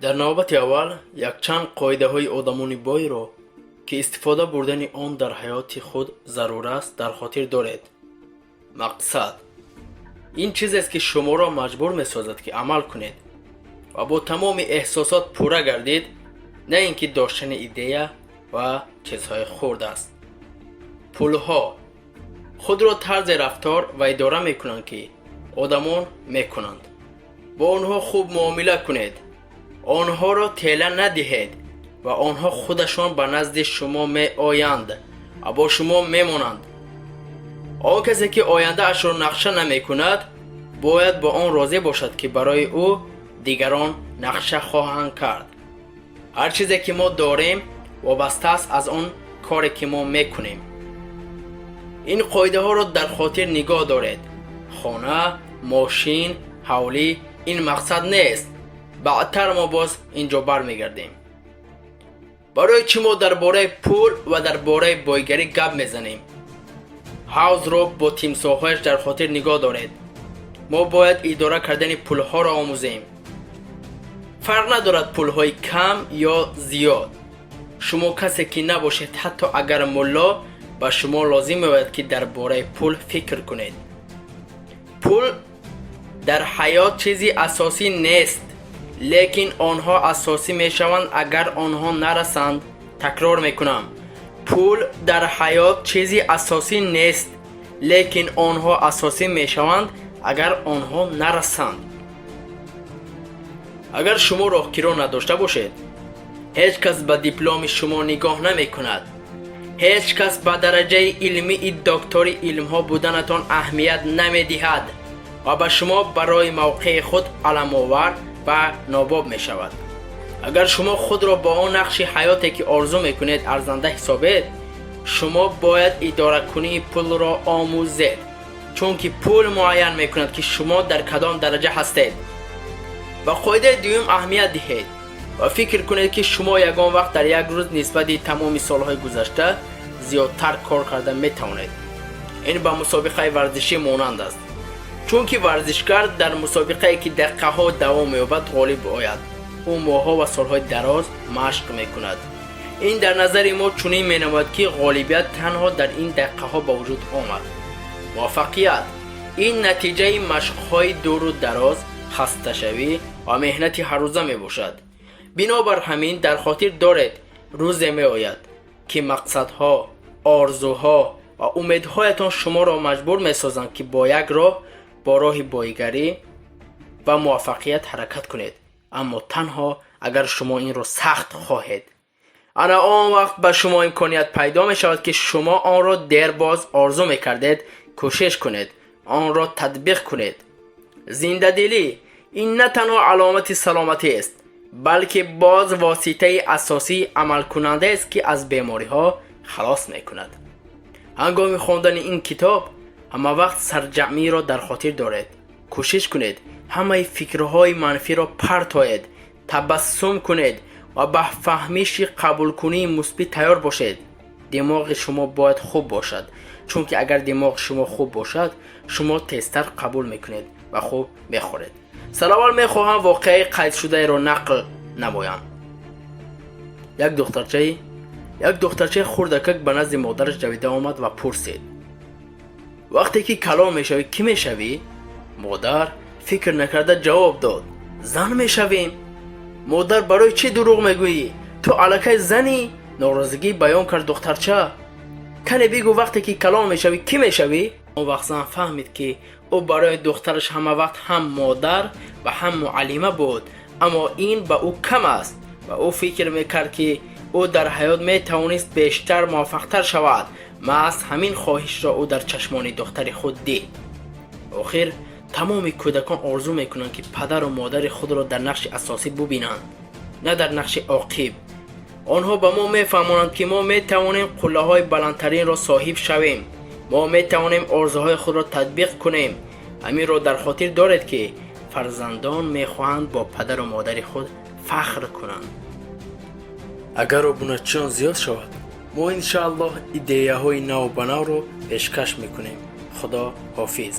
Дар навбати аввал якчанд қоидаҳои одамони бойро, ки истифода бурдани он дар ҳаёти худ зарур аст, дар хотир доред. Мақсад ин чизест, ки шуморо маҷбур месозад, ки амал кунед ва бо тамоми эҳсосот пурра гардид, на ин ки доштани идея ва чизҳои хурд аст. Пулҳо худро тарзе рафтор ва идора мекунанд, ки одамон мекунанд. Бо онҳо хуб муомила кунед, онҳоро тела надиҳед ва онҳо худашон ба назди шумо меоянд ва бо шумо мемонанд. Он касе, ки ояндаашро нақша намекунад, бояд бо он розӣ бошад, ки барои ӯ дигарон нақша хоҳанд кард. Ҳар чизе, ки мо дорем, вобаста аст аз он коре, ки мо мекунем. Ин қоидаҳоро дар хотир нигоҳ доред. Хона, мошин, ҳавлӣ ин мақсад нест. Баъдтар мо боз ин ҷо бармегардем. Барои чӣ мо дар бораи пул ва дар бораи бойгарӣ гап мезанем? Ҳавзро бо тимсоҳҳояш дар хотир нигоҳ доред. Мо бояд идора кардани пулҳоро омӯзем. Фарқ надорад, пулҳои кам ё зиёд, шумо касе ки набошед, ҳатто агар мулло, ба шумо лозим меояд, ки дар бораи пул фикр кунед. Пул дар ҳаёт чизи асосӣ нест, лекин онҳо асосӣ мешаванд, агар онҳо нарасанд. Такрор мекунам: пул дар ҳаёт чизи асосӣ нест, лекин онҳо асосӣ мешаванд, агар онҳо нарасанд. Агар шумо роҳкиро надошта бошед, ҳеҷ кас ба дипломи шумо нигоҳ намекунад. Ҳеҷ кас ба дараҷаи илмии доктори илмҳо буданатон аҳамият намедиҳад ва ба шумо барои мавқеи худ аламовар ва нобоб мешавад. Агар шумо худро бо он нақши ҳаёте, ки орзу мекунед, арзанда ҳисобед, шумо бояд идоракунии пулро омӯзед, чунки пул муайян мекунад, ки шумо дар кадом дараҷа ҳастед. Ба қоидаи дуюм аҳамият диҳед ва фикр кунед, ки шумо ягон вақт дар як рӯз нисбати тамоми солҳои гузашта зиёдтар кор карда метавонед. Ин ба мусобиқаи варзишӣ монанд аст, чунки варзишгар дар мусобиқае, ки дақиқаҳо давом меёбад, ғолиб ояд, ӯ моҳҳо ва солҳои дароз машқ мекунад. Ин дар назари мо чунин менамояд, ки ғолибият танҳо дар ин дақиқаҳо ба вуҷуд омад. Муваффақият ин натиҷаи машқҳои дуру дароз, хасташавӣ ва меҳнати ҳаррӯза мебошад. Бинобар ҳамин дар хотир доред: рӯзе меояд, ки мақсадҳо, орзуҳо ва умедҳоятон шуморо маҷбур месозанд, ки бо як роҳ, бо роҳи боигарӣ ва муваффақият ҳаракат кунед, аммо танҳо агар шумо инро сахт хоҳед. Ана он вақт ба шумо имконият пайдо мешавад, ки шумо онро дербоз орзу мекардед. Кӯшиш кунед, онро татбиқ кунед. Зиндадилӣ ин на танҳо аломати саломатист, балки боз воситаи асосии амалкунандаест, ки аз бемориҳо халос мекунад. Ҳангоми хондани ин китоб ҳамавақт сарҷамъиро дар хотир доред. Кӯшиш кунед, ҳамаи фикрҳои манфиро партоед, табассум кунед ва ба фаҳмиши қабулкунии мусбӣ тайёр бошед. Димоғи шумо бояд хуб бошад, чунки агар димоғи шумо хуб бошад, шумо тезтар қабул мекунед ва хуб мехӯред. Сараввал мехоҳам воқеаи қайдшудаеро нақл намоям. Як духтарчаи хурдакак ба назди модараш давида омад ва пурсид: «Вақте ки калон мешавӣ, кӣ мешавӣ?» Модар фикр накарда ҷавоб дод: «Зан мешавем». «Модар, барои чӣ дурӯғ мегӯӣ? Ту аллакай занӣ», норозигӣ баён кард духтарча. «Кане бигӯ, вақте ки калон мешавӣ, кӣ мешавӣ?» Он вақт зан фаҳмид, ки ӯ барои духтараш ҳамавақт ҳам модар ва ҳам муаллима буд, аммо ин ба ӯ кам аст ва ӯ фикр мекард, ки ӯ дар ҳаёт метавонист бештар муваффақтар шавад. Маҳз ҳамин хоҳишро ӯ дар чашмони духтари худ дид. Охир тамоми кӯдакон орзу мекунанд, ки падару модари худро дар нақши асосӣ бубинанд, на дар нақши оқиб. Онҳо ба мо мефаҳмонанд, ки мо метавонем қуллаҳои баландтаринро соҳиб шавем, мо метавонем орзуҳои худро татбиқ кунем. Ҳаминро дар хотир доред, ки фарзандон мехоҳанд бо падару модари худ фахр кунанд. Агар обуначиён зиёд шавад, мо иншааллоҳ идеяҳои навбанавро пешкаш мекунем. Худо ҳофиз.